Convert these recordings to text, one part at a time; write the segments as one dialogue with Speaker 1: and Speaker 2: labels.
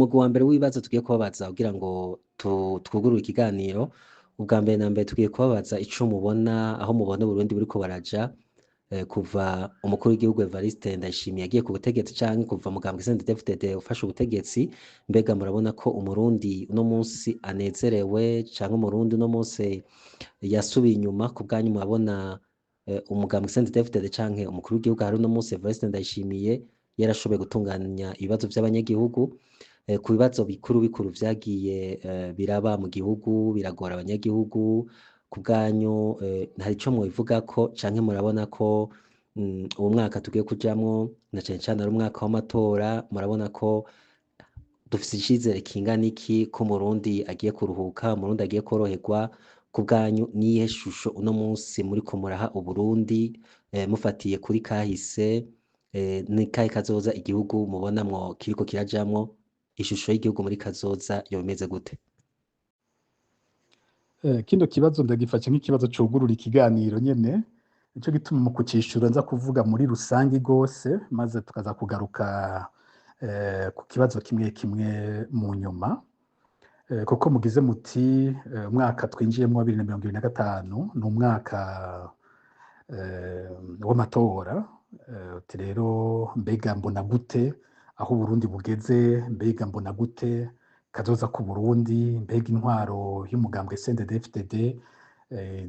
Speaker 1: Umugwi wa mbere w'ibibazo tugiye kubabaza kugira ngo twugurure ikiganiro, ubwa mbere na mbere tugiye kubabaza ico mubona, aho mubona Uburundi buriko baraja kuva umukuru w'igihugu Evariste Ndayishimiye agiye ku butegetsi, canke kuva mugambwe CNDD-FDD ufashe ubutegetsi. Mbega murabona ko Umurundi uno munsi anezerewe, canke Umurundi uno munsi yasubiye inyuma? Ku bwanyu murabona umugambwe CNDD-FDD canke umukuru w'igihugu hari uno munsi Evariste Ndayishimiye yarashoboye gutunganya ibibazo vy'abanyagihugu? Ku bibazo bikuru bikuru vyagiye biraba mu gihugu biragora abanyagihugu, ku bwanyu hari ico mwobivugako, canke murabona ko uwo mwaka tugiye kujamwo, na cane cane ari umwaka w'amatora, murabona ko dufise icizere kingana iki ko Umurundi agiye kuruhuka, Umurundi agiye koroherwa? Ku bwanyu niyihe shusho uno munsi muriko muraha Uburundi mufatiye kuri kahise? Ni kahe kazoza igihugu mubonamwo kiriko kirajamwo? Ishusho y'igihugu muri kazoza yoba imeze gute?
Speaker 2: Kino kibazo ndagifashe nk'ikibazo cugurura ikiganiro nyene, nico gituma mu kucishura nza kuvuga muri rusangi gose, maze tukaza kugaruka ku kibazo kimwe kimwe mu nyuma. Kuko mugize muti umwaka twinjiyemwo wa 2025 ni umwaka w'amatora. Uti rero mbega mbona gute aho Uburundi bugeze, mbega mbona gute kazoza ku Burundi, mbega intwaro y'umugambwe CNDD-FDD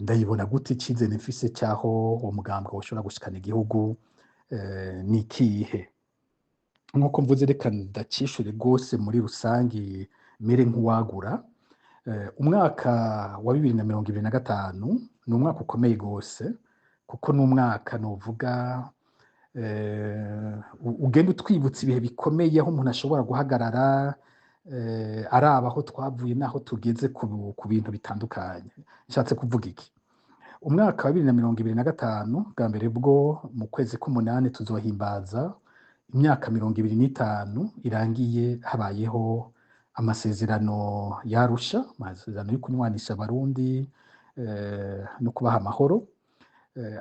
Speaker 2: ndayibona gute, icizere mfise c'aho uwo mugambwe woshobora gushikana igihugu ni ikihe? Nk'uko mvuze, reka ndacishure rwose muri rusangi mere nk'uwagura. Umwaka wa 2025 ni umwaka ukomeye gose, kuko ni umwaka novuga ugenda utwibutsa ibihe bikomeye, aho umuntu ashobora guhagarara araba aho twavuye n'aho tugeze ku bintu bitandukanye. Nshatse kuvuga iki? Umwaka wa 2025, bwa mbere bwo mu kwezi k'umunani tuzohimbaza imyaka 25 irangiye habayeho amasezerano y'Arusha, amasezerano yo kunywanisha Abarundi no kubaha amahoro.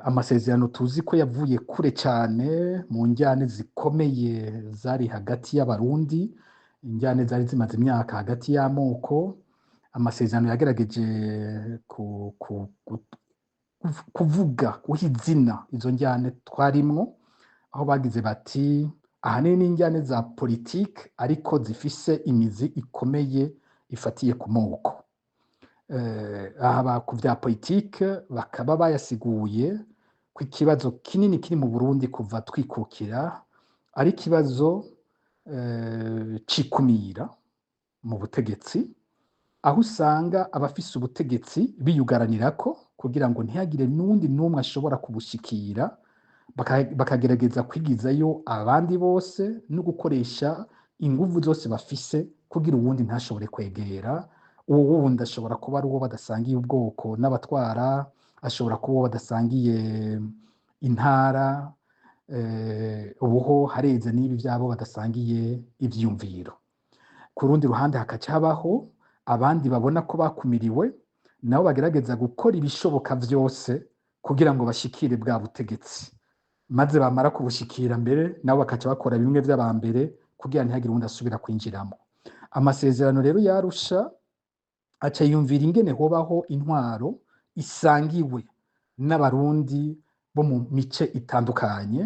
Speaker 2: Amasezerano tuzi ko yavuye kure cane mu njyane zikomeye zari hagati y'Abarundi, injyane zari zimaze imyaka hagati y'amoko. Amasezerano yagerageje kuvuga, guha izina izo njyane twarimwo, aho bagize bati ahanini ni injyane za politike ariko zifise imizi ikomeye ifatiye ku moko. Aha ku vya politike bakaba bayasiguye ko ikibazo kinini kiri mu Burundi kuva twikukira ari ikibazo c'ikumira mu butegetsi, aho usanga abafise ubutegetsi biyugaranirako kugira ngo ntihagire n'uwundi n'umwe ashobora kubushikira, bakagerageza kwigizayo abandi bose no gukoresha inguvu zose bafise kugira uwundi ntashobore kwegera. Uwo wundi ashobora kuba ari uwo badasangiye ubwoko n'abatwara, ashobora kuba uwo badasangiye intara, ubuho hareze n'ibi vyabo badasangiye ivyiyumviro. Ku rundi ruhande hakaca habaho abandi babona ko bakumiriwe, nabo bagerageza gukora ibishoboka vyose kugira ngo bashikire bwa butegetsi, maze bamara kubushikira mbere nabo bakaca bakora bimwe vy'abambere kugira ntihagire uwundi asubira kwinjiramo. Amasezerano rero y'Arusha aca yumvira ingene hobaho intwaro isangiwe n'Abarundi bo mu mice itandukanye,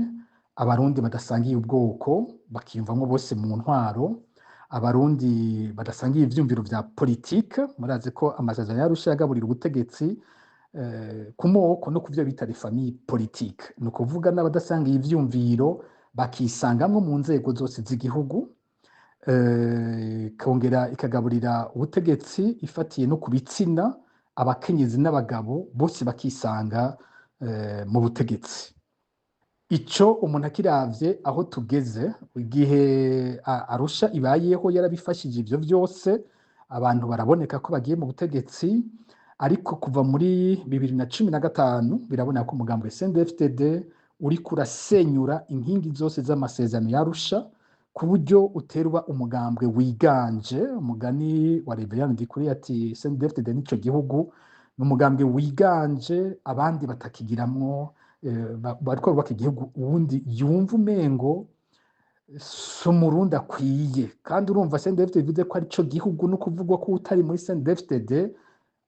Speaker 2: Abarundi badasangiye ubwoko bakiyumvamwo bose mu ntwaro, Abarundi badasangiye ivyumviro vya politike. Murazi ko amasezerano y'Arusha yagaburira ubutegetsi ku moko no kuvyo bita les familles politiques, ni ukuvuga n'abadasangiye ivyumviro bakisangamwo mu nzego zose z'igihugu. Ikongera ikagaburira ubutegetsi ifatiye no ku bitsina, abakenyezi n'abagabo bose bakisanga mu butegetsi. Ico umuntu akiravye aho tugeze, igihe Arusha ibayeho yarabifashije ivyo vyose, abantu baraboneka ko bagiye mu butegetsi. Ariko kuva muri 2015 biraboneka ko umugambi wa CNDD-FDD uriko urasenyura inkingi zose z'amasezerano y'Arusha, ku buryo uterwa umugambwe wiganje. Umugani wa Reverend Ndikuriyo ati CNDD-FDD nico gihugu, ni umugambwe wiganje, abandi batakigiramwo, bariko bubaka igihugu uwundi yumva umengo. Si umurundi akwiye. Kandi urumva, CNDD-FDD bivuze ko arico gihugu, no kuvugwa ko utari muri CNDD-FDD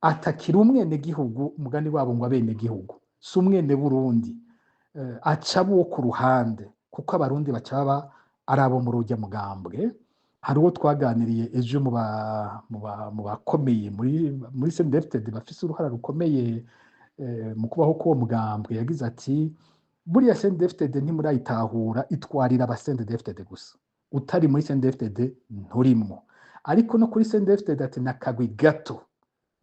Speaker 2: atakiri umwenegihugu. Umugani wabo ngo abenegihugu si umwene Burundi, aca abo ku ruhande, kuko abarundi baca baba ari abo muri urya mugambwe. Hari uwo twaganiriye ejo mu bakomeye muri CNDD-FDD, bafise uruhara rukomeye mu kubaho k'uwo mugambwe. Yagize ati: "Buriya CNDD-FDD ntimurayitahura, itwarira aba CNDD-FDD gusa, utari muri CNDD-FDD nturimwo." Ariko no kuri CNDD-FDD, ati nakagwi gato,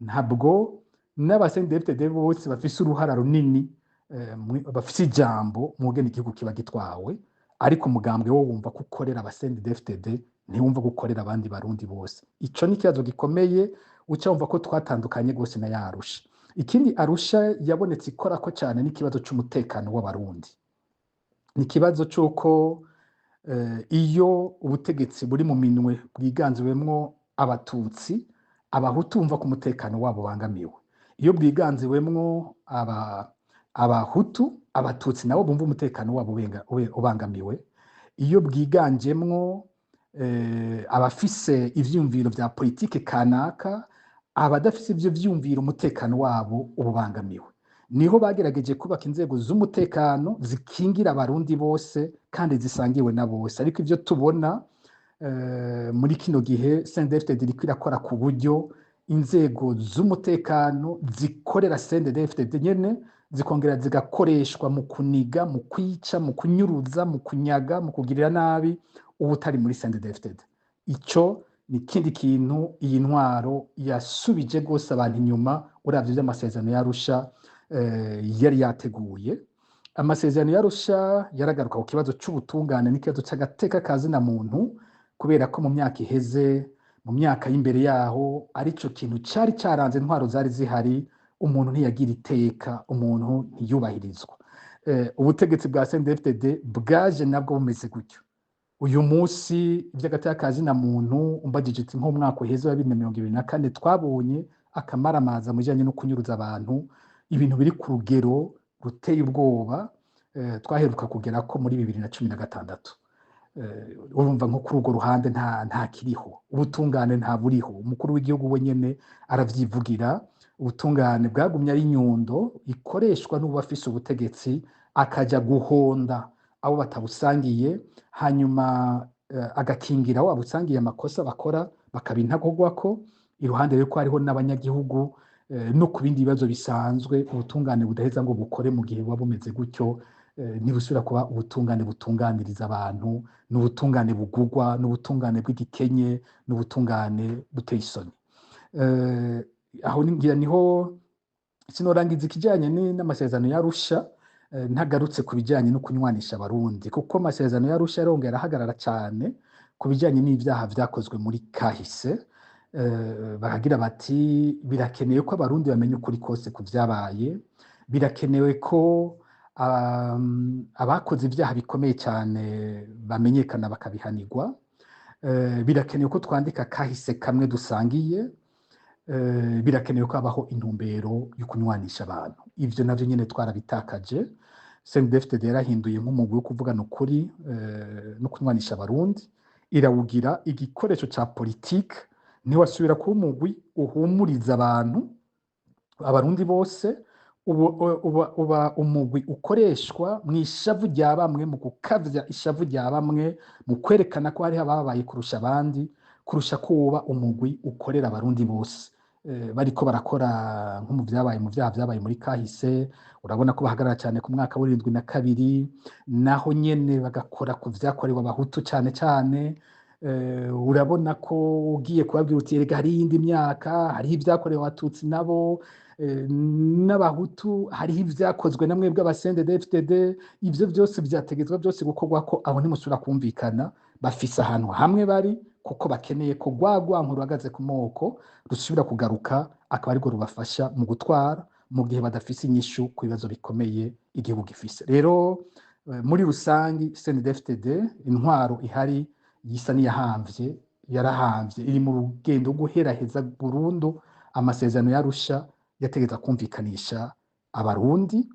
Speaker 2: ntabwo n'aba CNDD-FDD bose bafise uruhara runini, bafise ijambo mu ngene igihugu kiba gitwawe. Ariko umugambwe wo wumva ko ukorera aba CNDD-FDD, ntiwumva ko ukorera abandi barundi bose. Ico ni ikibazo gikomeye, uca wumva ko twatandukanye rwose na ya Arusha. Ikindi Arusha yabonetse ikorako cyane n'ikibazo c'umutekano w'abarundi. Ni ikibazo c'uko iyo ubutegetsi buri mu minwe bwiganziwemwo abatutsi, abahutu bumva ko umutekano wabo ubangamiwe. Iyo bwiganziwemwo abahutu, abatutsi nabo bumva umutekano wabo ubangamiwe. Iyo bwiganjemwo abafise ivyiyumviro vya politike kanaka, abadafise ivyo vyiyumviro umutekano wabo uba ubangamiwe. Niho bagerageje kubaka inzego z'umutekano zikingira abarundi bose kandi zisangiwe na bose. Ariko ivyo tubona muri kino gihe, CNDD-FDD iriko irakora ku buryo inzego z'umutekano zikorera CNDD-FDD nyene, zikongera zigakoreshwa mu kuniga, mu kwica, mu kunyuruza, mu kunyaga, mu kugirira nabi uwutari muri CNDD-FDD. Ico ni ikindi kintu iyi ntwaro yasubije rwose abantu inyuma, uravye ivy'amasezerano y'Arusha yari yateguye. Amasezerano y'Arusha yaragaruka ku kibazo c'ubutungane n'ikibazo c'agateka ka zina muntu, kubera ko mu myaka iheze, mu myaka y'imbere yaho, arico kintu cari caranze intwaro zari zihari: umuntu ntiyagira iteka, umuntu ntiyubahirizwa. Ubutegetsi bwa CNDD-FDD bwaje nabwo bumeze gutyo. Uyu munsi ivy'agateka ka zina muntu, umbajije uti nk'umwaka uheze wa 2024 twabonye akamaramaza mu bijanye no kunyuruza abantu, ibintu biri ku rugero ruteye ubwoba twaheruka kugera ko muri 2016. Urumva nko kuri urwo ruhande nta kiriho, ubutungane nta buriho. Umukuru w'igihugu we nyene aravyivugira: ubutungane bwagumye ari inyundo ikoreshwa n'uwafise ubutegetsi, akaja guhonda abo batabusangiye, hanyuma agakingira abo babusangiye amakosa bakora bakaba intagorwako. Iruhande rero ko hariho n'abanyagihugu, no ku bindi bibazo bisanzwe, ubutungane budaheza ngo bukore. Mu gihe buba bumeze gutyo, ntibusubira kuba ubutungane butunganiriza abantu, n'ubutungane bugugwa, n'ubutungane bw'igikenye, n'ubutungane buteye isoni. Aho ngira niho sinorangiza ikijanye n'amasezerano y'Arusha ntagarutse ku bijanye no kunywanisha abarundi, kuko amasezerano y'Arusha yarongera arahagarara cyane ku bijanye n'ivyaha vyakozwe muri kahise. Bakagira bati birakenewe ko abarundi bamenya ukuri kose ku vyabaye, birakenewe ko abakoze ibyaha bikomeye cyane bamenyekana bakabihanirwa, birakenewe ko twandika kahise kamwe dusangiye, birakenewe ko habaho intumbero yo kunywanisha abantu. Ivyo navyo nyene twarabitakaje. CNDD-FDD yarahinduye nk'umugwi wo kuvugana ukuri no kunywanisha abarundi, irawugira igikoresho ca politike. Ntiwasubira kuba umugwi uhumuriza abantu, abarundi bose. Ubu uba umugwi ukoreshwa mu ishavu rya bamwe, mu gukavya ishavu rya bamwe, mu kwerekana ko hariho ababaye kurusha abandi, kurusha ko woba umugwi ukorera abarundi bose. Bariko barakora nko mu vyabaye, mu vyaha vyabaye muri kahise. Urabona ko bahagarara cyane ku mwaka w'72, naho nyene bagakora ku vyakorewe abahutu cyane cyane. Urabona ko ugiye kubabwira uti erega hariho iyindi myaka, hariho ibyakorewe abatutsi nabo n'abahutu, hariho ibyakozwe na mwebwe aba CNDD-FDD, ivyo byose vyategetswe byose gukorwa ko aho ntimusubira kumvikana. Bafise ahantu hamwe bari, kuko bakeneye ko rwa rwanko ruhagaze ku moko rusubira kugaruka, akaba arirwo rubafasha mu gutwara, mu gihe badafise inyishu ku bibazo bikomeye igihugu gifise. Rero muri rusangi, CNDD-FDD, intwaro ihari yisa n'iyahamvye, yarahamvye, iri mu rugendo rwo guheraheza burundu amasezerano y'Arusha yategeza kumvikanisha abarundi.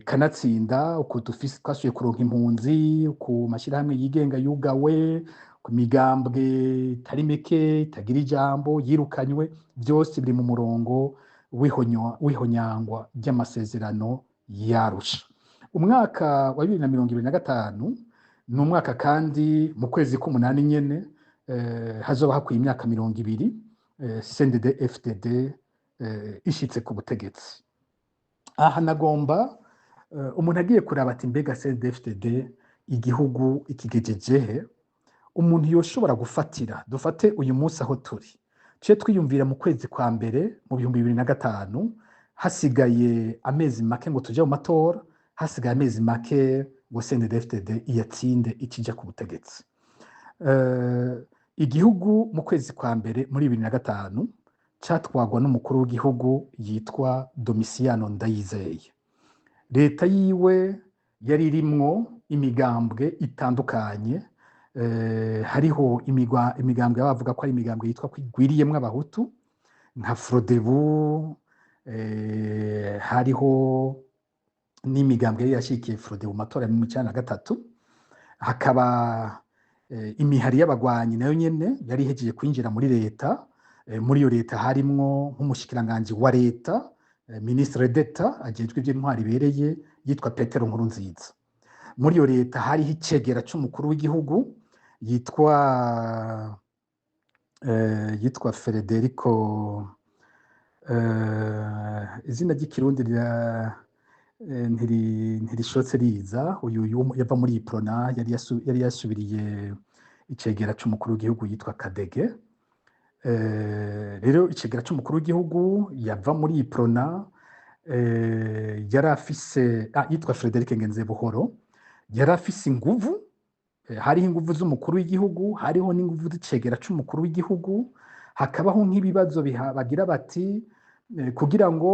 Speaker 2: Kanatsinda uko dufise twasubiye kuronka impunzi ku mashirahamwe yigenga yugawe, ku migambwe itari mike itagira ijambo yirukanywe, byose biri mu murongo w'ihonyangwa ry'amasezerano y'Arusha. Umwaka wa 2025 ni umwaka kandi mu kwezi k'umunani nyene hazoba hakwiye imyaka 20 CNDD FDD ishitse ku butegetsi. Aha nagomba umuntu agiye kuraba ati: mbega CNDD-FDD igihugu ikigejeje he? Umuntu yoshobora gufatira, dufate uyu munsi aho turi, tuce twiyumvira mu kwezi kwa mbere mu 2005, hasigaye amezi make ngo tuje mu matora, hasigaye amezi make ngo CNDD-FDD iyatsinde ikija ku butegetsi. Igihugu mu kwezi kwa mbere muri 2005 catwagwa n'umukuru w'igihugu yitwa Domitiyano Ndayizeye. Leta yiwe yari irimwo imigambwe itandukanye. Hariho imigambwe bavuga ko ari imigambwe yitwa ko igwiriyemwo abahutu nka Frodebu, hariho n'imigambwe yari yashikiye Frodebu mu matora ya 1993, hakaba imihari y'abagwanyi nayo nyene yari ihejeje kwinjira muri leta. Muri iyo leta harimwo nk'umushikiranganji wa leta, ministre d'État ajejwe ivy'intwaro ibereye, yitwa Petero Nkurunziza. Muri iyo leta hariho icegera c'umukuru w'igihugu yitwa Federico, izina ry'ikirundi ntirishotse riza. Uyu yava muri Uprona, yari yasubiriye icegera c'umukuru w'igihugu yitwa Kadege. Rero icegera c'umukuru w'igihugu yava muri Uprona, yari afise, yitwa Frederic Ngenzebuhoro, yari afise inguvu. Hariho inguvu z'umukuru w'igihugu, hariho n'inguvu z'icegera c'umukuru w'igihugu. Hakabaho nk'ibibazo bagira bati kugira ngo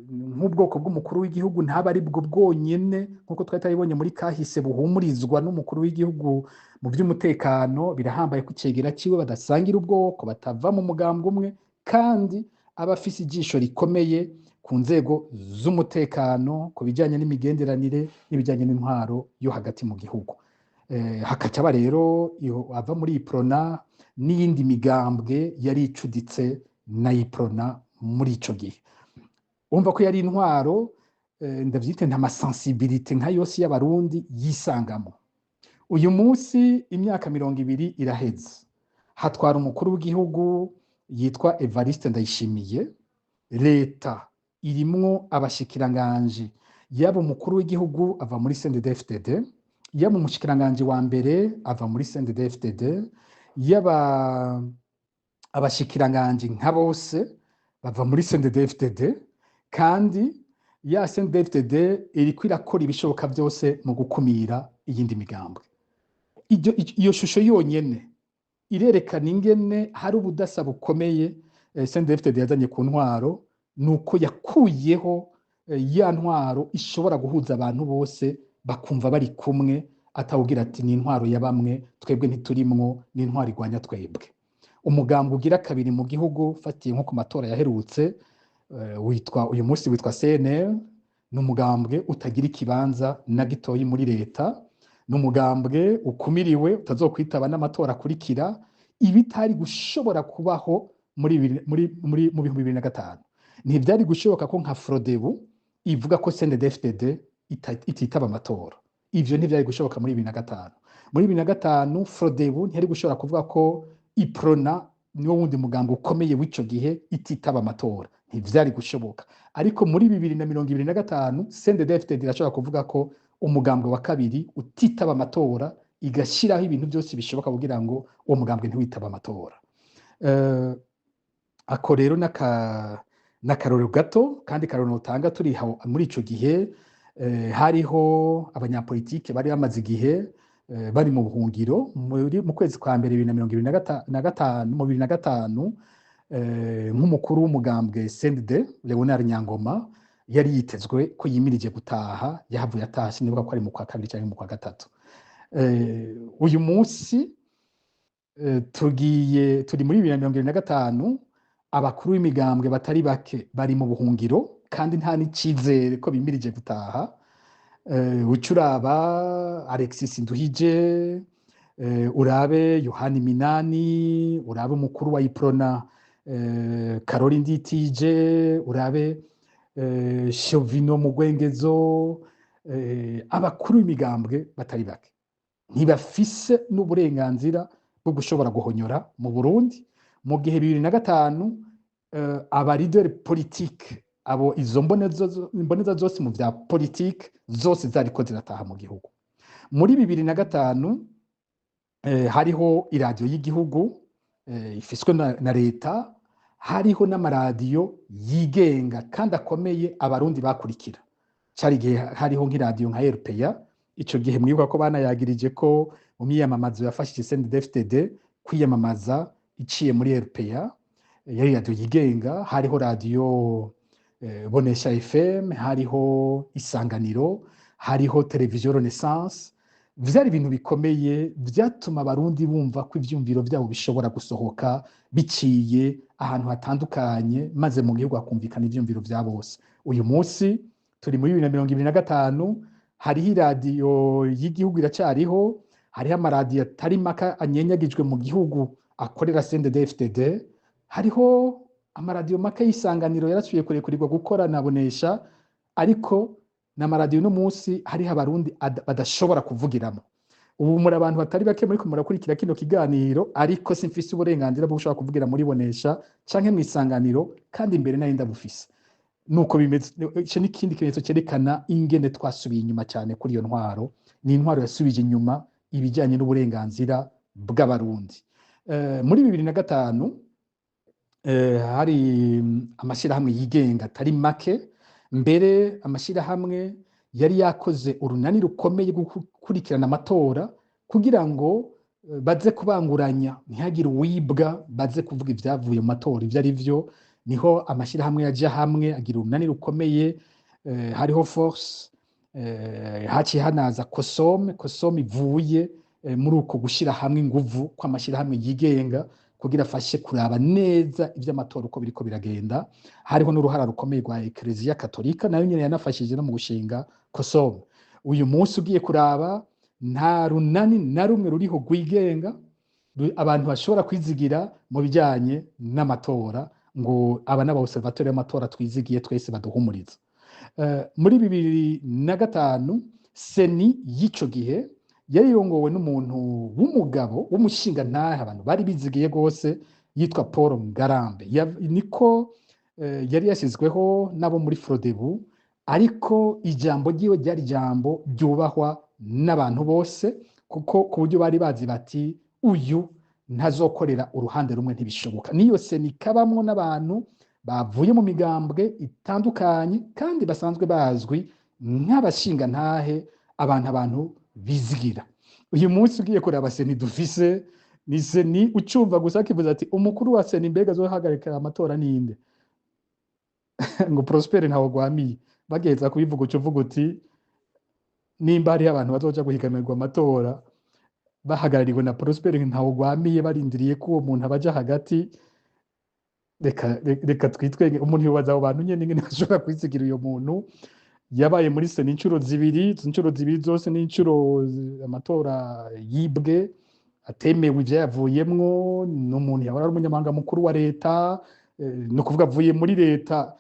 Speaker 2: nk'ubwoko bw'umukuru w'igihugu ntaba ari bwo bwonyene, nk'uko twari twabibonye muri kahise, buhumurizwa n'umukuru w'igihugu mu by'umutekano, birahambaye ko icegera ciwe badasangira ubwoko, batava mu mugambwe umwe, kandi aba afise ijisho rikomeye ku nzego z'umutekano, ku bijyanye n'imigenderanire n'ibijyanye n'intwaro yo hagati mu gihugu. Hakaca aba rero iyo ava muri Uprona n'iyindi migambwe yari icuditse na Uprona muri ico gihe. Urumva ko yari intwaro, ndavyite nta ma sensibilité nka yose y'abarundi yisangamo. Uyu munsi imyaka 20 iraheze, hatwara umukuru w'igihugu yitwa Evariste Ndayishimiye. Leta irimwo abashikiranganji, yaba umukuru w'igihugu ava muri CNDD-FDD, yaba umushikiranganji wa mbere ava muri CNDD-FDD, yaba abashikiranganji nka bose bava muri CNDD-FDD. Kandi ya CNDD-FDD iriko irakora ibishoboka byose mu gukumira iyindi migambwe. Iyo shusho yonyene irerekana ingene hari ubudasa bukomeye CNDD-FDD yazanye ku ntwaro, nuko yakuyeho ya ntwaro ishobora guhuza abantu bose bakumva bari kumwe, atawugira ati ni intwaro ya bamwe, twebwe ntiturimwo, ni intwaro igwanya twebwe. Umugambwe ugira kabiri mu gihugu, fatiye nko ku matora yaherutse, witwa uyu munsi witwa CNL, ni umugambwe utagira ikibanza na gitoyi muri leta, ni umugambwe ukumiriwe utazokwitaba n'amatora akurikira, ibitari gushobora kubaho muri mu 2005. Ntivyari gushoboka ko nka Frodebu ivuga ko CNDD-FDD ititaba amatora. Ivyo ntivyari gushoboka muri 2005. Muri 2005 Frodebu ntiyari gushobora kuvuga ko Uprona, niwo wundi mugambo ukomeye w'ico gihe, ititaba amatora. Ntivyari gushoboka. Ariko muri 2025 CNDD-FDD irashobora kuvuga ko umugambwe wa kabiri utitaba amatora, igashyiraho ibintu byose bishoboka kugira ngo uwo mugambwe ntiwitaba amatora. Ako rero n'akarorero gato. Kandi karorero notanga, turi muri ico gihe, hariho abanyapolitike bari bamaze igihe bari mu buhungiro. Mu kwezi kwa mbere 2025, mu 2005, nk'umukuru w'umugambwe CNDD Leonard Nyangoma yari yitezwe ko yimirije gutaha, yahavuye ataha, sinibuka ko ari mu kwa kabiri cyangwa mu kwa gatatu. Uyu munsi tugiye turi muri 2025, abakuru b'imigambwe batari bake bari mu buhungiro. kandi nta n'icizere ko bimirije gutaha. Uca uraba Alexis Nduhije, urabe Yohani Minani, urabe umukuru wa Iprona Karoli Nditije, urabe Shovino Mugwengezo, abakuru b'imigambwe batari bake ntibafise n'uburenganzira bwo gushobora guhonyora mu Burundi, mu gihe 2005 aba leader politique, abo izo mboneza zose mu vya politique zose zariko zirataha mu gihugu. Muri 2005 hariho iradiyo y'igihugu ifiswe na leta, hariho n'amaradiyo yigenga kandi akomeye Abarundi bakurikira. Cari igihe hariho nk'iradiyo nka RPA. Ico gihe mwibuka ko banayagirije ko mu myiyamamazo yafashije CNDD-FDD kwiyamamaza iciye muri RPA, yari radiyo yigenga. Hariho radiyo Bonesha FM, hariho Isanganiro, hariho televiziyo Renaissance. Vyari ibintu bikomeye vyatuma Abarundi bumva ko ivyumviro vyabo bishobora gusohoka biciye ahantu hatandukanye, maze mu gihugu hakumvikana ivyumviro vya bose. Uyu munsi turi muri 2025, hariho iradiyo y'igihugu iracariho, hariho amaradiyo atari maka anyenyagijwe mu gihugu akorera CNDD-FDD, hariho amaradiyo make y'Isanganiro yarasubiye kurekurirwa gukora na Bonesha, ariko n'amaradiyo uno munsi hariho Abarundi badashobora kuvugiramo. Ubu muri abantu batari bake muriko murakurikira kino kiganiro, ariko simfise uburenganzira bwo gushobora kuvugira muri Bonesha canke mu Isanganiro, kandi imbere nari ndabufise. Nuko bimeze. Ico ni ikindi kimenyetso cerekana ingene twasubiye inyuma cyane kuri iyo ntwaro. Ni intwaro yasubije inyuma ibijyanye n'uburenganzira bw'Abarundi. Muri 2005 hari amashyirahamwe yigenga atari make, mbere amashyirahamwe yari yakoze urunani rukomeye rwo gukurikirana amatora kugira ngo baze kubanguranya, ntihagire uwibwa, baze kuvuga ibyavuye mu matora ibyo ari byo. Niho amashyirahamwe yaja hamwe agira urunani rukomeye. Hariho Force, haciye hanaza Kosome. Kosome ivuye muri uko gushyira hamwe inguvu kw'amashyirahamwe yigenga kugira afashe kuraba neza iby'amatora uko biriko biragenda. Hariho n'uruhara rukomeye rwa Eklezia Katolika, nayo nyene yanafashije no mu gushinga Kosome. Uyu munsi ugiye kuraba, nta runani na rumwe ruriho rwigenga abantu bashobora kwizigira mu bijyanye n'amatora, ngo aba n'aba observateur y'amatora twizigiye twese baduhumuriza. Muri 2005 CENI y'ico gihe yari irongowe n'umuntu w'umugabo w'umushingantahe abantu bari bizigiye rwose, yitwa Paul Ngarambe. Niko yari yashyizweho n'abo muri Frodebu, ariko ijambo ryiwe ryari ijambo ryubahwa n'abantu bose, kuko ku buryo bari bazi bati uyu ntazokorera uruhande rumwe, ntibishoboka. Niyo CENI ikabamwo n'abantu bavuye mu migambwe itandukanye kandi basanzwe bazwi nk'abashingantahe, abantu bizigira. Uyu munsi ugiye kuraba CENI dufise, ni CENI ucumva gusa kivuze ati umukuru wa CENI mbega azohagarika amatora ninde? Ngo Prosper Ntawugwamiye. Bageza kubivuga, uca uvuga uti nimba hariho abantu bazoja guhiganirwa amatora bahagarariwe na Prosper Ntawugwamiye, barindiriye ko uwo muntu abaja hagati, reka twitwenge. Umuntu yobaza abo bantu nyene ingene bashobora kwizigira uyo muntu yabaye muri CENI inshuro zibiri. Izo nshuro zibiri zose ni inshuro amatora yibwe, atemewe ivyayavuyemwo. Ni umuntu yahora ari umunyamabanga mukuru wa leta, ni ukuvuga avuye muri leta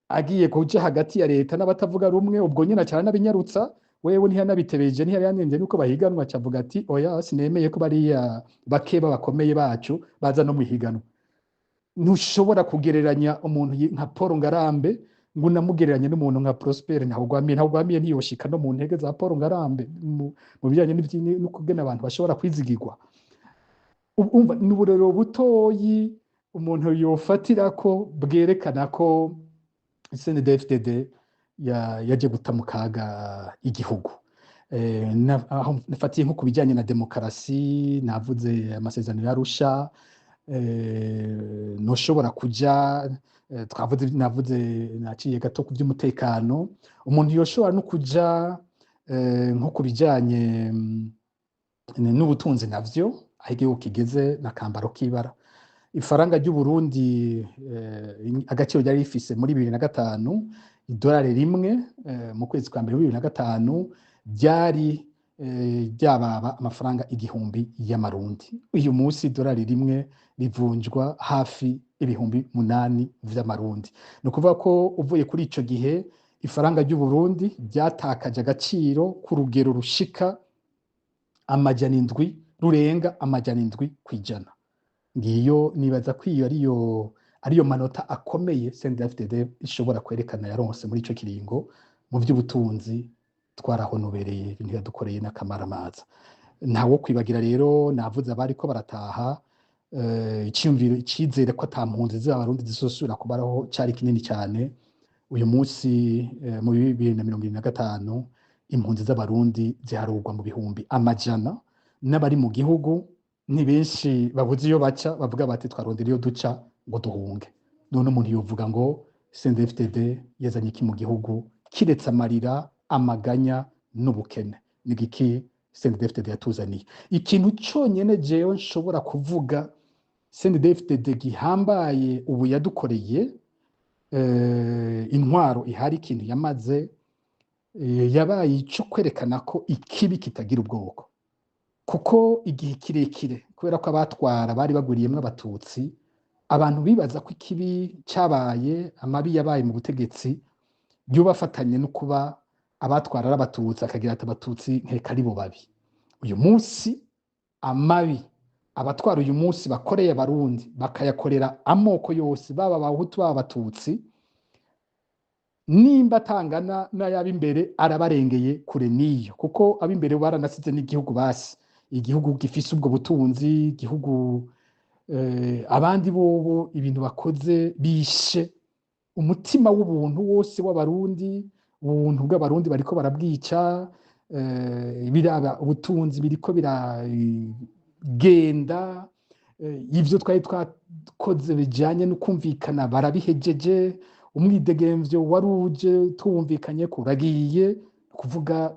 Speaker 2: agiye kuja hagati ya leta n'abatavuga rumwe. Ubwo nyene aca aranabinyarutsa, wewe ntiyanabitebeje, ntiyari yanenze nuko bahiganwa, aca avuga ati oya, sinemeye ko bariya bakeba bakomeye bacu baza no muhiganwa. Ntushobora kugereranya umuntu nka Paul Ngarambe ngo unamugereranye n'umuntu nka Prosper Ntawugwamiye. Ntawugwamiye ntiyoshika no mu ntege za Paul Ngarambe mu bijanye n'ukugena abantu bashobora kwizigirwa. Umva, ni uburorero butoyi umuntu yofatirako bwerekana ko CNDD-FDD yaje guta mu kaga igihugu. Aho nafatiye nko ku bijyanye na demokarasi, navuze amasezerano y'Arusha, ntushobora kuja twavuze, navuze naciye gato ku by'umutekano. Umuntu yoshobora no kuja nko ku bijyanye n'ubutunzi navyo, aho igihugu kigeze n'akambaro k'ibara. Ifaranga ry'u Burundi, agaciro ryari rifise muri 2005 Idolari rimwe mu kwezi kwa mbere 2005 ryari ryababa amafaranga 1000 y'amarundi. Uyu munsi idolari rimwe rivunjwa hafi 8000 vy'amarundi. Ni ukuvuga ko uvuye kuri ico gihe ifaranga ry'u Burundi ryatakaje agaciro ku rugero rushika 700, rurenga 700%. Ngiyo nibaza ko iyo ariyo manota akomeye CNDD-FDD ishobora kwerekana yaronse muri ico kiringo. Mu vy'ubutunzi twarahonobereye, ibintu yadukoreye n'akamaramaza ntawo kwibagira. Rero navuze abariko barataha, iciyumviro, icizere ko ata mpunzi z'abarundi zizosubira kubaraho cari kinini cyane. Uyu munsi mu 2025 impunzi z'abarundi ziharurwa mu bihumbi amajana, n'abari mu gihugu ni benshi babuze iyo baca, bavuga bati twarondera iyo duca ngo duhunge. None umuntu yovuga ngo CNDD-FDD yazanye iki mu gihugu kiretse amarira, amaganya n'ubukene? Ni igiki CNDD-FDD yatuzaniye? Ikintu cyonyine jewe nshobora kuvuga CNDD-FDD gihambaye ubu yadukoreye, intwaro ihari, ikintu yamaze, yabaye ico kwerekana ko ikibi kitagira ubwoko. Kuko igihe kirekire, kubera ko abatwara bari bagwiriyemwo abatutsi, abantu bibaza ko ikibi cyabaye, amabi yabaye mu butegetsi byubafatanye no kuba abatwara ari abatutsi, akagira ati abatutsi nkeka ari bo babi. Uyu munsi amabi abatwara uyu munsi bakoreye abarundi, bakayakorera amoko yose, baba abahutu baba abatutsi, nimba atangana n'ayab'imbere arabarengeye kure n'iyo, kuko ab'imbere baranasize n'igihugu, basi igihugu gifise ubwo butunzi, igihugu abandi bobo ibintu bakoze bishe umutima w'ubuntu wose w'abarundi. Ubuntu bw'abarundi bariko barabwica, biraba ubutunzi biriko biragenda, ivyo twari twakoze bijanye no kumvikana barabihejeje, umwidegemvyo waruje tuwumvikanye ko uragiye. Kuvuga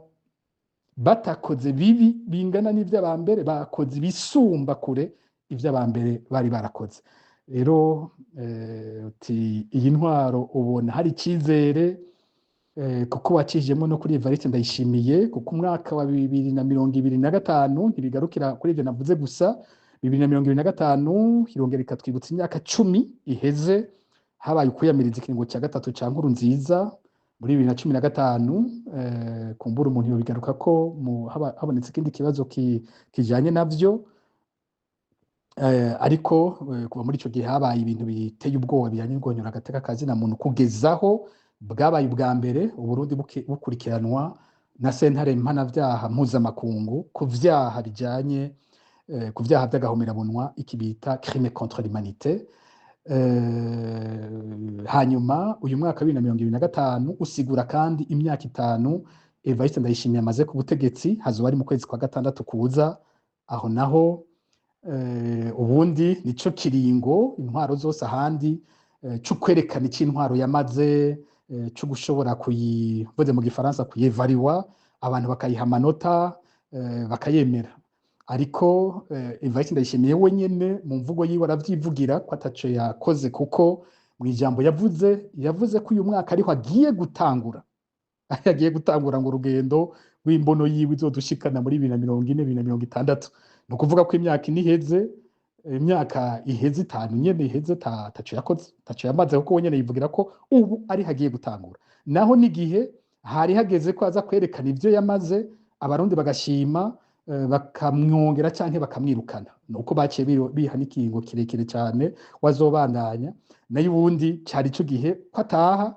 Speaker 2: batakoze bibi bingana n'ivy'abambere, bakoze ibisumba kure ivy'abambere bari barakoze. Rero uti iyi ntwaro ubona hari icizere, kuko wacishijemo no kuri Evariste Ndayishimiye, kuko umwaka wa 2025 ntibigarukira kuri ivyo navuze gusa. 2025 irongera ikatwibutsa imyaka 10 iheze habaye ukwiyamiriza ikiringo cya gatatu ca Nkurunziza muri 2015. Kumbura umuntu yobigaruka ko habonetse ikindi kibazo kijanye navyo. Ariko kuva muri ico gihe habaye ibintu biteye ubwoba bijanye no guhonyora agateka ka zina muntu, kugezaho bwabaye ubwa mbere Uburundi bukurikiranwa na sentare mpanavyaha mpuzamakungu ku vyaha bijanye ku vyaha vy'agahomerabunwa, iki bita crime contre l'humanité. Hanyuma uyu mwaka wa 2025 usigura kandi imyaka 5 Evariste Ndayishimiye amaze ku butegetsi, hazoba ari mu kwezi kwa gatandatu kuza. Aho naho ubundi nico kiringo intwaro zose ahandi co kwerekana ico intwaro yamaze, co gushobora kuyivuze mu gifaransa kuyevariwa, abantu bakayiha amanota, bakayemera. Ariko Evariste Ndayishimiye we nyene mu mvugo yiwe aravyivugira ko ataco yakoze, kuko mu ijambo yavuze, yavuze ko uyu mwaka ariho agiye gutangura, agiye gutangura ngo urugendo rw'imbono yiwe izodushikana muri 2040, 2060. Ni ukuvuga ko imyaka 4 iheze, imyaka iheze 5 nyene iheze taco yakoze, taco yamaze, kuko we nyene yivugira ko ubu ari hagiye gutangura. Naho n'igihe hari hageze ko aza kwerekana ivyo yamaze, abarundi bagashima, bakamwongera canke bakamwirukana. Nuko baciye biha n'ikiringo kirekire cane wazobandanya. Nayo ubundi cari ico gihe ko ataha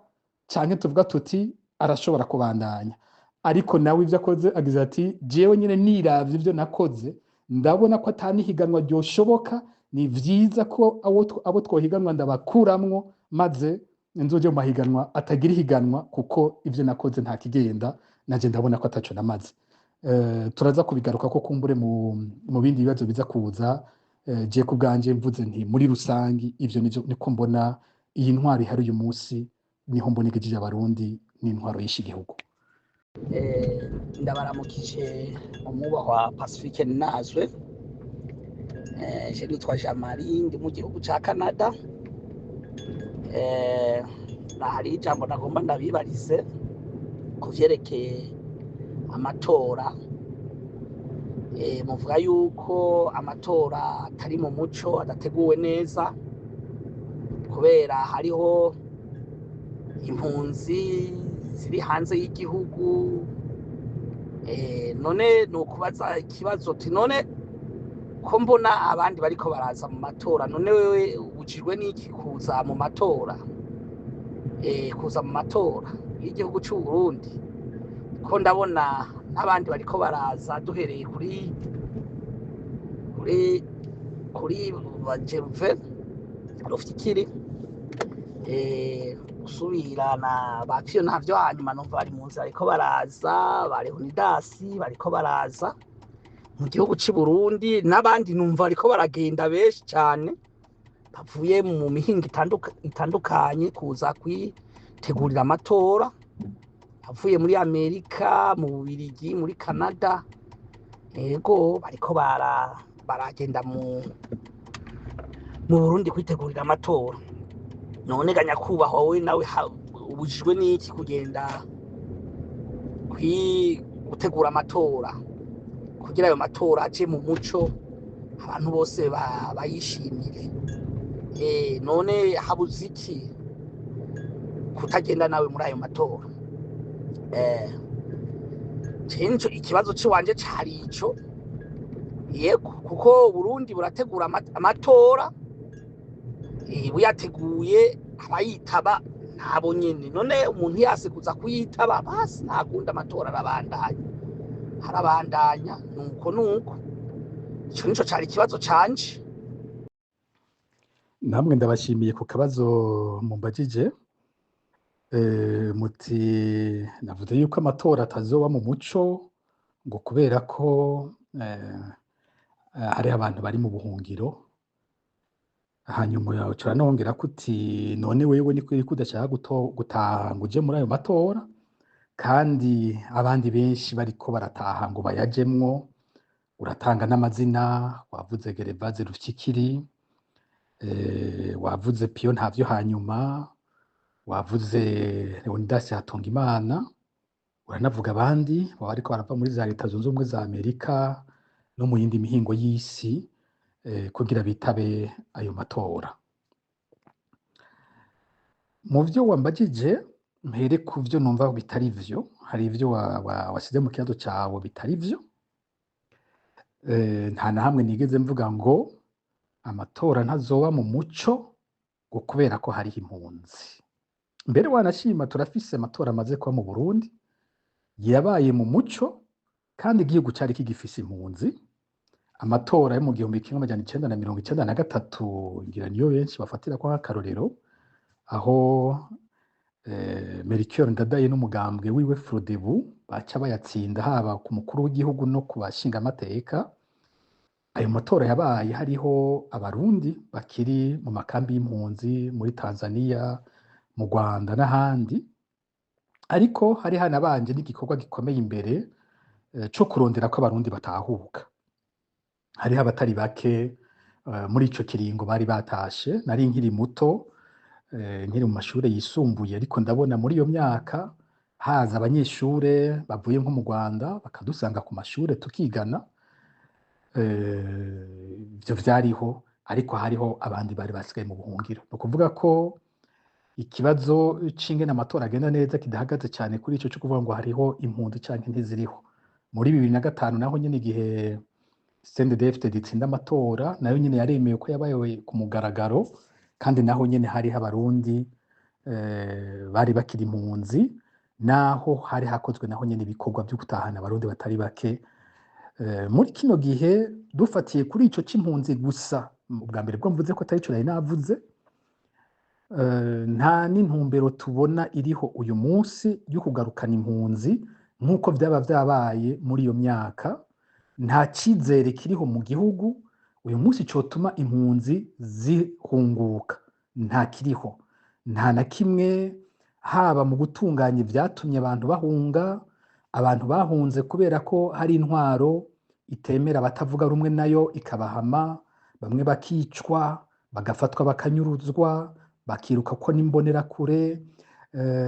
Speaker 2: canke tuvuga tuti arashobora kubandanya. Ariko nawe ivyo akoze agize ati jewe nyene niravye ivyo nakoze ndabona ko atanihiganwa ryoshoboka, ni vyiza ko abo twohiganwa ndabakuramwo, maze nzoje mu mahiganwa atagira ihiganwa, kuko ivyo nakoze nta kigenda, naje ndabona ko ataco namaze. Turaza kubigaruka ko kumbure mu bindi bibazo biza kuza. Je ku bwanje mvuze nti muri rusangi ivyo nivyo niko mbona iyi ntwaro ihari uyu munsi, niho mbona igejeje abarundi, n'intwaro yishe igihugu.
Speaker 3: Ndabaramukije umwubahwa Pacifique Nazwe. Je nitwa Jean Marie, ndi mu gihugu ca Canada. Hari ijambo nagomba ndabibarize ku vyerekeye amatora. Muvuga yuko amatora atari mu muco, adateguwe neza kubera hariho impunzi ziri hanze y'igihugu. None ni ukubaza ikibazo uti none ko mbona abandi bariko baraza mu matora, none wewe ubujijwe n'iki kuza mu matora? Kuza mu matora y'igihugu c'u Burundi, ko ndabona n'abandi bariko baraza, duhereye kuri ba Gervais Rufyikiri, usubira na ba Piyo ntavyo, hanyuma numva bari mu nzira bariko baraza, ba Leonidas bariko baraza mu gihugu c'u Burundi, n'abandi numva bariko baragenda benshi cane bavuye mu mihingo itandukanye kuza kwitegurira amatora, avuye muri Amerika, mu Bubirigi, muri Canada. Ego, bariko baragenda mu Burundi kwitegurira amatora. None ga nyakubahwa, wowe nawe ubujijwe n'iki kugenda gutegura amatora, kugira ayo matora aje mu muco, abantu bose bayishimire? None habuze iki kutagenda nawe muri ayo matora? Cenco ikibazo ciwanje cari ico. Yego, kuko Burundi burategura amatora, buyateguye abayitaba ntabo nyene. None umuntu yase kuza kuyitaba, basi nta kundi, amatora arabandanya, arabandanya. Nuko ico nico cari ikibazo canje.
Speaker 2: Namwe ndabashimiye ku kabazo mumbajije. Muti navuze yuko amatora atazoba mu muco ngo kubera ko hariho abantu bari mu buhungiro, hanyuma uca uranongera ko uti none wewe ni kuki udashaka gutaha ngo uje muri ayo matora, kandi abandi benshi bariko barataha ngo bayajemwo? Uratanga n'amazina, wavuze Gervaze Rufyikiri, wavuze Piyo Ntavyo, hanyuma wavuze Leonidas Hatungimana, uranavuga abandi baba bariko barava muri za Leta Zunze Ubumwe za Amerika no mu yindi mihingo y'isi kugira bitabe ayo matora. Mu vyo wambajije, mpere ku vyo numva bitari vyo. Hari ivyo wasize mu kibazo cawe bitari vyo. Nta na hamwe nigeze mvuga ngo amatora ntazoba mu muco ngo kubera ko hariho impunzi. Mbere wanashima turafise amatora amaze kuba mu Burundi yabaye mu muco kandi igihugu cari kigifise impunzi. Amatora yo mu 1993, ngira niyo benshi bafatirako nk'akarorero, aho Melchior Ndadaye n'umugambwe wiwe Frodebu baca bayatsinda, haba ku mukuru w'igihugu no ku bashingamateka. Ayo matora yabaye hariho Abarundi bakiri mu makambi y'impunzi muri Tanzania, mu Rwanda n'ahandi, ariko hari hanabanje n'igikorwa gikomeye imbere co kurondera ko Abarundi batahuka. Hariho abatari bake muri ico kiringo bari batashe. Nari nkiri muto, nkiri mu mashure yisumbuye, ariko ndabona muri iyo myaka haza abanyeshure bavuye nko mu Rwanda bakadusanga ku mashure tukigana. Ivyo vyariho, ariko hariho abandi bari basigaye mu buhungiro. Ni ukuvuga ko ikibazo c'ingene amatora agenda neza kidahagaze cane kuri ico co kuvuga ngo hariho impunzi canke ntiziriho. Muri 2005 naho nyene, igihe CNDD-FDD itsinda amatora, nayo nyene yaremeye ko yabaye ku mugaragaro, kandi naho nyene hariho Abarundi bari bakiri impunzi, naho hari hakozwe naho nyene ibikorwa vyo gutahana Abarundi batari bake. Muri kino gihe, dufatiye kuri ico c'impunzi gusa, ubwa mbere bwo mvuze ko atari ico nari navuze, nta n'intumbero tubona iriho uyu munsi yo kugarukana impunzi nk'uko vyaba vyabaye muri iyo myaka. Nta cizere kiriho mu gihugu uyu munsi cotuma impunzi zihunguka, nta kiriho, nta na kimwe, haba mu gutunganya ivyatumye abantu bahunga. Abantu bahunze kubera ko hari intwaro itemera abatavuga rumwe nayo, ikabahama, bamwe bakicwa, bagafatwa, bakanyuruzwa, bakiruka ko n'imbonerakure.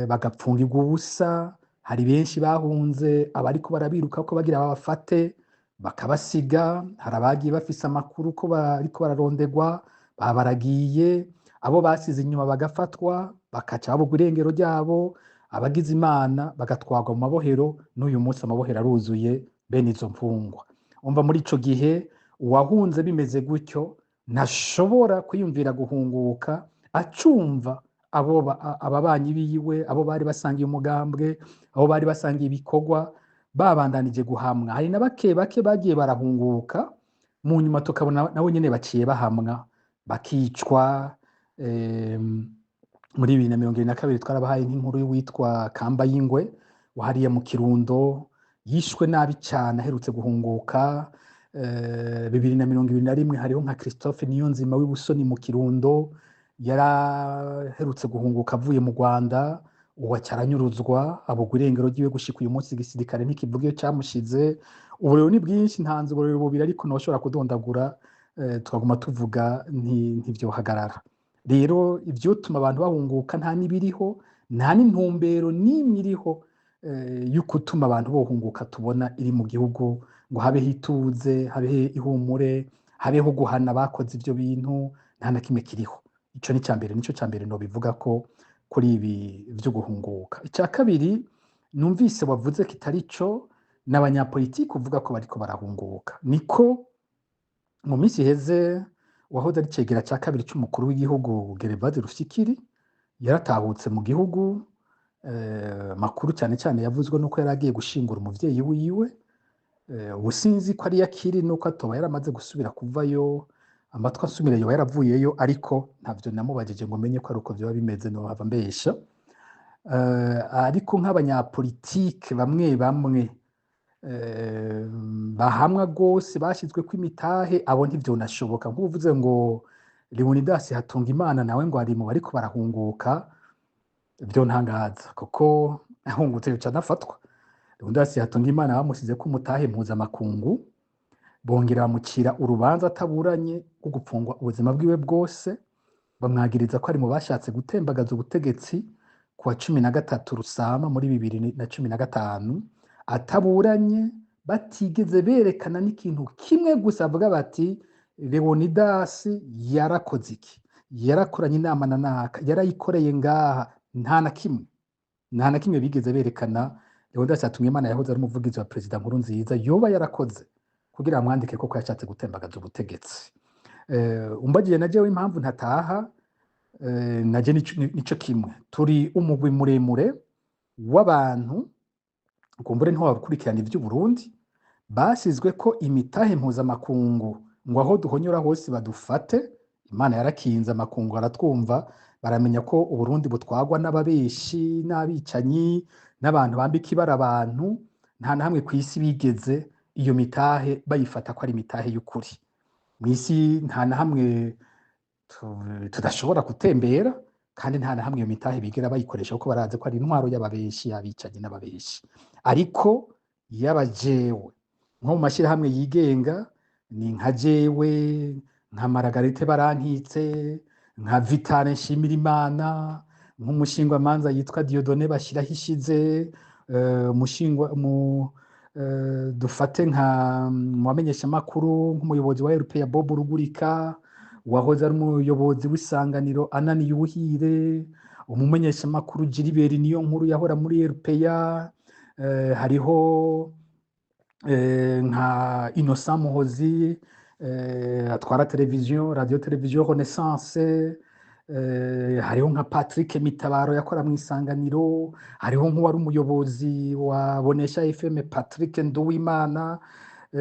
Speaker 2: Bagapfungirwa ubusa. Hari benshi bahunze abariko barabiruka ko bagira babafate bakabasiga. Hari abagiye bafise amakuru ko bariko bararondegwa, babaragiye, abo basize inyuma bagafatwa, bakaca babugwa irengero ryabo, abagize Imana bagatwarwa mu mabohero. N'uyu munsi amabohero aruzuye bene izo mfungwa. Umva, muri ico gihe uwahunze bimeze gutyo ntashobora kwiyumvira guhunguka acumva abo ababanyi biwe, abo bari basangiye umugambwe, abo bari basangiye ibikorwa babandanije guhamwa. Hari na bake bake bagiye barahunguka, mu nyuma tukabona nabo nyene baciye bahamwa, bakicwa. Muri 2022 twarabahaye nk'inkuru y'uwitwa Kamba y'Ingwe wahariye mu Kirundo, yishwe nabi cane aherutse guhunguka. 2021 hariho nka Christophe Niyonzima w'Ibusoni mu Kirundo, yaraherutse guhunguka avuye mu Rwanda, ubu aca aranyuruzwa, abugwa irengero ryiwe. Gushika uyu munsi igisirikare ntikivuga iyo camushize. Uburero ni bwinshi, ntanze uburero bubiri ariko ntoshobora kudondagura, tukaguma tuvuga ntivyohagarara. Rero ivyotuma abantu bahunguka nta n'ibiriho, nta n'intumbero n'imwe iriho y'ukutuma abantu bohunguka tubona iri mu gihugu, ngo habeho ituze, habeho ihumure, habeho guhana abakoze ivyo bintu. Nta na kimwe kiriho. Ico ni icambere, nico cambere nobivuga ko kuri ibi vyo guhunguka. Ica kabiri numvise wavuze kitari co, n'abanyapolitiki uvuga ko bariko barahunguka. Niko mu minsi iheze uwahoze ari icegera ca kabiri c'umukuru w'igihugu Gervase Rufyikiri yaratahutse mu gihugu. Makuru cyane cyane yavuzwe nuko yari agiye gushingura umuvyeyi wiwe. Ubu sinzi ko ari yakiri nuko atoba yaramaze gusubira kuvayo, amatwi asumira yoba yaravuyeyo, ariko ntavyo namubajije ngo menye ko ari uko vyoba bimeze, nohava mbesha. Ariko nk'abanyapolitike bamwe bamwe bahamwa gose bashizweko imitahe, abo ntivyonashoboka. Nk'uvuze ngo Leonidas Hatungimana nawe ngo ari mu bariko barahunguka, vyontangaza kuko ahungutse yoca anafatwa. Leonidas Hatungimana bamusizeko umutahe mpuzamakungu, bongera bamucira urubanza ataburanye rwo gupfungwa ubuzima bwiwe bwose, bamwagiriza ko ari mu bashatse gutembagaza ubutegetsi kuwa 13 Rusama muri 2015, ataburanye, batigeze berekana n'ikintu kimwe gusa bavuga bati Leonidas yarakoze iki, yarakoranye inama na naka, yarayikoreye ngaha. Nta na kimwe, nta na kimwe bigeze berekana Leonidas Hatungimana yahoze ari umuvugizi wa Perezida Nkurunziza yoba yarakoze kugira bamwandike koko yashatse gutembagaza ubutegetsi. Umbagiye na jewe impamvu ntataha, naje nico kimwe. Turi umugwi muremure w'abantu, kumbure ntiwakurikirana ivy'Uburundi, basizwe ko imitahe mpuzamakungu ngo aho duhonyora hose badufate. Imana yarakinze, amakungu aratwumva, baramenya ko Uburundi butwagwa n'ababeshi n'abicanyi n'abantu bambika ibara abantu. Nta na hamwe kw'isi bigeze iyo mitahe bayifata ko ari imitahe y'ukuri. Mw'isi nta na hamwe tudashobora gutembera, kandi nta na hamwe iyo mitahe bigera bayikoresha, kuko barazi ko ari intwaro y'ababeshi, y'abicanyi n'ababeshi. Ariko yaba jewe nko mu mashyirahamwe yigenga, ni nka jewe, nka Maragarite Barankitse, nka Vitale Nshimirimana, nk'umushingwamanza yitwa Dieudonné Bashirahishize, umushingwa mu dufate nka mu bamenyeshamakuru nk'umuyobozi wa RPA Bob Rugurika, wahoze ari umuyobozi w'Isanganiro Anani Yuhire, umumenyeshamakuru Gilbert niyo nkuru yahora muri RPA, hariho nka Innocent Muhozi atwara televiziyo, radio televiziyo Renaissance, hariho nka Patrick Mitabaro yakora mu Isanganiro, hariho nk'uwari umuyobozi wa Bonesha FM Patrick Nduwimana,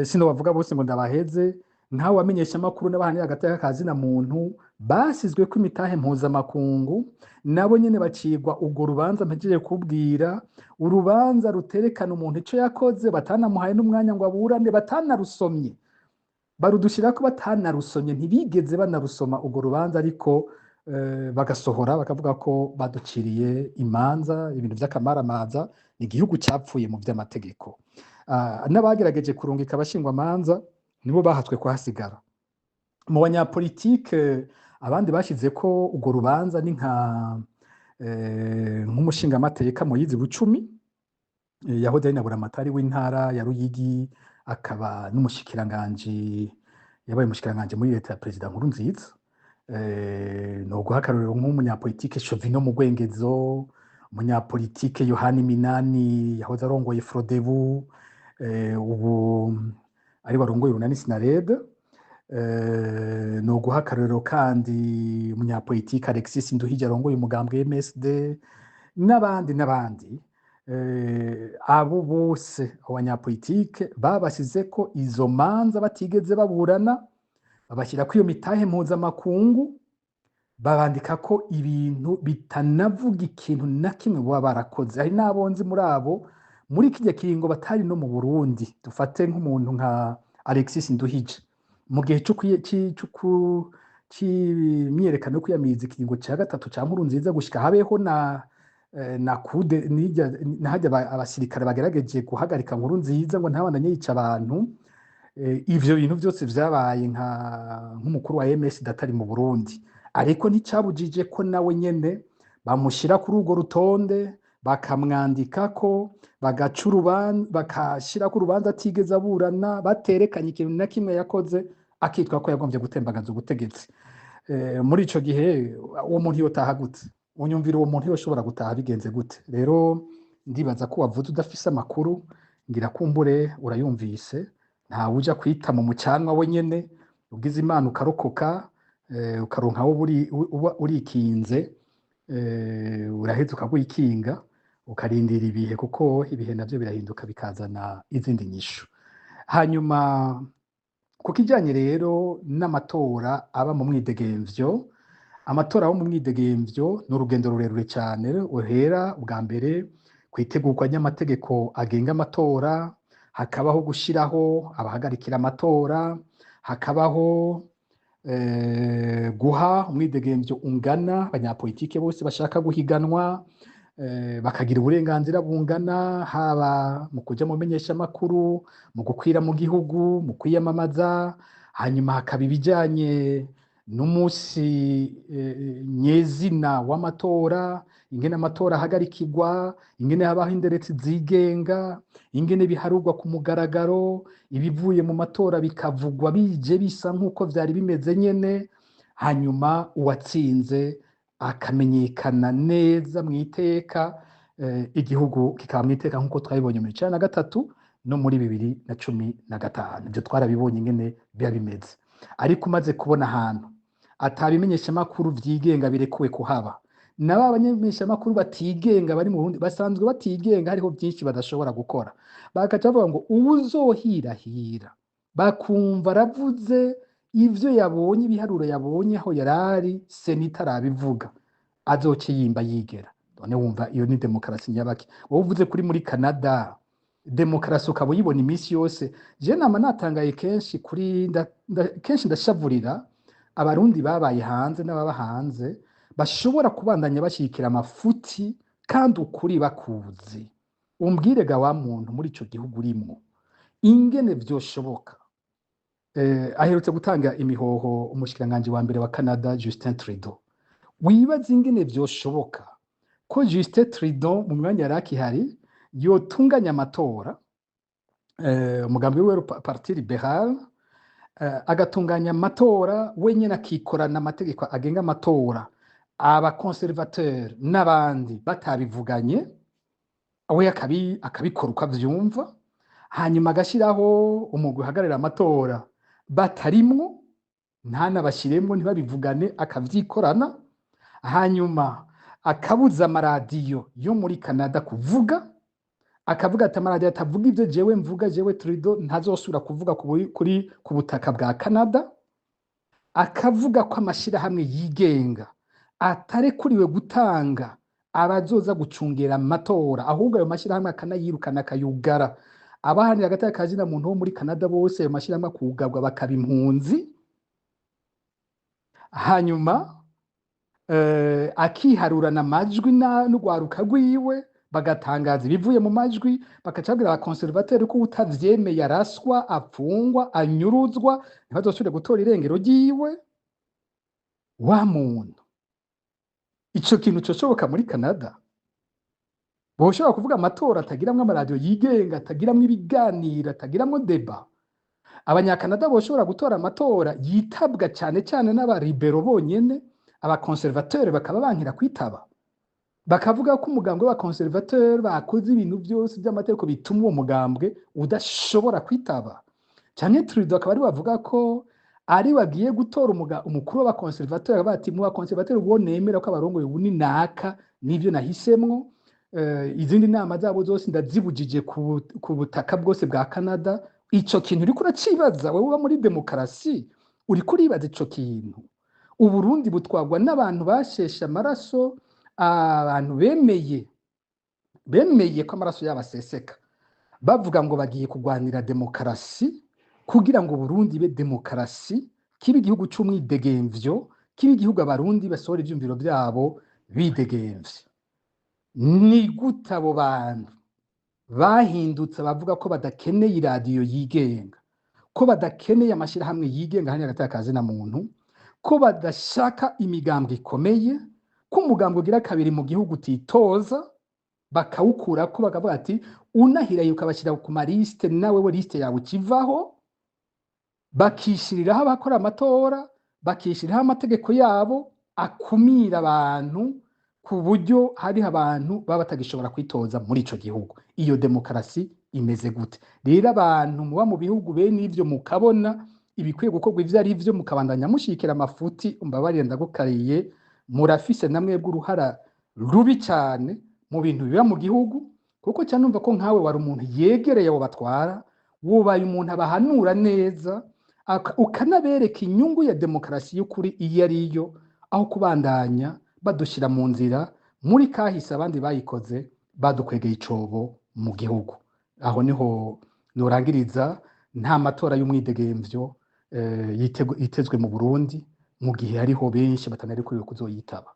Speaker 2: sino bavuga bose ngo ndabaheze. Nkawe wamenyesha amakuru n'abahanira agateka ka zina muntu basizwe ko imitahe mpuzamakungu, nabo nyene bacigwa urwo rubanza mpejeje kubwira, urubanza ruterekana umuntu ico yakoze, batanamuhaye n'umwanya ngo aburane, batanarusomye, barudushirako batanarusomye, ntibigeze banarusoma urwo rubanza, ariko bagasohora bakavuga ko baduciriye imanza, ibintu vy'akamaramaza. Ni igihugu capfuye mu vy'amategeko. N'abagerageje kurungika abashingwamanza nibo bahatswe kuhasigara. Mu banyapolitike abandi bashize ko urwo rubanza ni nka Nk'umushingamateka Moyizi Bucumi, yahoze ari na buramatari w'intara ya Ruyigi, akaba n'umushikiranganji, yabaye umushikiranganji muri leta ya Perezida Nkurunziza. Noguha akarorero nk'umunyapolitike Shovino Mugwengezo, umunyapolitike Yohani Minani yahoze arongoye Frodebu, ubu ari warongoye urunani Sinarede. Noguha akarorero kandi umunyapolitike Alexis Nduhije arongoye umugambwe MSD, n'abandi n'abandi. Abo bose, abo banyapolitike babasizeko izo manza batigeze baburana, babashyirako iyo mitahe mpuzamakungu, babandikako ibintu bitanavuga ikintu na kimwe baba barakoze. Hari n'abo nzi muri abo muri kirya kiringo batari no mu Burundi. Dufate nk'umuntu nka Alexis Nduhije, mu gihe c'imyiyerekano yo kwiyamiriza ikiringo ca gatatu ca Nkurunziza, gushika habeho na kude nijya nahajya abasirikare bagerageje guhagarika Nkurunziza ngo ntabandanye yica abantu. Ivyo bintu vyose vyabaye nka nk'umukuru wa MS atari mu Burundi, ariko nticabujije ko nawe nyene bamushira kuri urwo rutonde, bakamwandikako, bagaca urubanza, bakashirako urubanza atigeze aburana, baterekanye ikintu na kimwe yakoze, akitwa ko yagombye gutembagaza ubutegetsi. Muri ico gihe uwo muntu yotaha gute? Unyumvira uwo muntu yoshobora gutaha bigenze gute? Rero ndibaza ko wavuze udafise amakuru, ngira kumbure urayumvise. Ntawe uja kwita mu mucanwa we nyene. Ugize Imana ukarokoka, ukaronka aho uba urikinze, uraheza ukagwikinga, ukarindira ibihe, kuko ibihe navyo birahinduka bikazana izindi nyishu. Hanyuma ku kijanye rero n'amatora aba mu mwidegemvyo, amatora aba mu mwidegemvyo ni urugendo rurerure cyane. Uhera ubwa mbere ku itegurwa ry'amategeko agenga amatora, hakabaho gushiraho abahagarikira amatora, hakabaho guha umwidegemvyo ungana abanyapolitike bose bashaka guhiganwa, bakagira uburenganzira bungana, haba mu kuja mu menyeshamakuru, mu gukwira mu gihugu, mu kwiyamamaza. Hanyuma hakaba ibijanye n'umunsi nyezina w'amatora, ingene amatora ahagarikirwa, ingene habaho inderetsi zigenga, ingene biharurwa ku mugaragaro, ibivuye mu matora bikavugwa bije bisa nk'uko vyari bimeze nyene, hanyuma uwatsinze akamenyekana neza mu iteka, igihugu kikaba mu iteka, nk'uko twabibonye muri 93 no muri 2015. Ibyo twarabibonye ingene biba bimeze. Ariko umaze kubona ahantu atabimenyeshamakuru vyigenga birekuwe kuhaba, na ba bamenyeshamakuru batigenga bari mu Burundi basanzwe batigenga, hariho byinshi badashobora gukora, bagaca bavuga ngo uwuzohirahira bakumva aravuze ivyo yabonye, ibiharuro yabonye aho yarari, CENI itarabivuga, azoce yimba yigera. None wumva iyo ni demokarasi nyabaki? Wowe uvuze kuri muri Canada, demokarasi ukaba uyibona iminsi yose. Je nama natangaye kenshi kuri kenshi ndashavurira Abarundi babaye hanze n'ababa hanze bashobora kubandanya bashyigikira amafuti kandi ukuri bakuzi. Umbwire ga wa muntu muri ico gihugu urimwo ingene vyoshoboka. Aherutse gutanga imihoho umushikiranganji wa mbere wa Canada, Justin Trudeau. Wibaza ingene vyoshoboka ko Justin Trudeau mu mwanya yari akihari yotunganya amatora, umugambi wiwe Parti Libéral, agatunganya amatora wenyine, akikorana amategeko agenga amatora, abaconservateur n'abandi batabivuganye, we akabikora uko avyumva, hanyuma agashyiraho umugwi uhagararira amatora batarimwo, ntanabashyiremwo, ntibabivugane, akavyikorana, hanyuma akabuza amaradiyo yo muri Canada kuvuga, akavuga ati amaradiyo atavuga ivyo jewe mvuga, jewe Trudeau, ntazosubira kuvuga ku butaka bwa Canada, akavuga ko amashirahamwe yigenga atarekuriwe gutanga abazoza gucungera amatora, ahubwo ayo mashirahamwe akanayirukana, akayugara, abahanira agateka ka zina muntu wo muri Canada bose ayo mashirahamwe akugarwa, bakaba impunzi. Hanyuma akiharurana amajwi n'urwaruka rwiwe, bagatangaza ibivuye mu majwi, bakaca babwira abakonservateri ko utavyemeye araswa, apfungwa, anyuruzwa, ntibazosubire gutora irengero ryiwe. Wa muntu Ico kintu coshoboka muri Canada? Boshobora kuvuga amatora atagiramwo amaradiyo yigenga, atagiramwo ibiganiro, atagiramwo débat? Abanyakanada boshobora gutora amatora yitabwa cyane cyane n'abaribero bonyene, abakonservateri bakaba bankira kwitaba, bakavuga ko umugambwe w'abakonservateri bakoze ibintu byose by'amategeko bituma uwo mugambwe udashobora kwitaba? Canke Trudeau akaba ari bavuga ko ari bagiye gutora umukuru w'abakonservateri, akavuga ati: "Mu bakonservateri uwo nemera ko abarongoye ubu ni naka, nivyo nahisemwo, izindi nama zabo zose ndazibujije ku butaka bwose bwa Canada." Ico kintu uriko uracibaza wewe uba muri demokarasi? Uriko uribaza ico kintu? Uburundi butwarwa n'abantu basheshe amaraso, abantu bemeye ko amaraso yabo aseseka, bavuga ngo bagiye kurwanira demokarasi kugira ngo Burundi ibe demokarasi, kibe igihugu c'umwidegemvyo, kibe igihugu Abarundi basohora ivyumviro vyabo bidegemvye. Ni gute abo bantu bahindutse bavuga ko badakeneye iradiyo yigenga, ko badakeneye amashirahamwe yigenga hanya hagati y'akazi na muntu, ko badashaka imigambwe ikomeye, ko umugambwe ugira kabiri mu gihugu utitoza, bakawukurako, bakavuga ati unahiraye ukabashyira ku maliste, nawe we liste yawe ukivaho, bakishiriraho abakora amatora, bakishiriraho amategeko yabo akumira abantu ku buryo hariho abantu baba batagishobora kwitoza muri ico gihugu? Iyo demokarasi imeze gute? Rero abantu muba mu bihugu bene ivyo, mukabona ibikwiye gukorwa ivyo ari vyo, mukabandanya mushikira amafuti, umbabarire ndagukariye, murafise namwebwe uruhara rubi cyane mu bintu biba mu gihugu, kuko cyane numva ko nkawe wari umuntu yegereye abo batwara, wubaye umuntu abahanura neza, ukanabereka inyungu ya demokarasi y'ukuri iyo ari yo, aho kubandanya badushyira mu nzira muri kahise abandi bayikoze, badukwegeye icobo mu gihugu. Aho niho nurangiriza. Nta matora y'umwidegemvyo yitezwe mu Burundi mu gihe hariho benshi batanarikuriwe kuzoyitaba.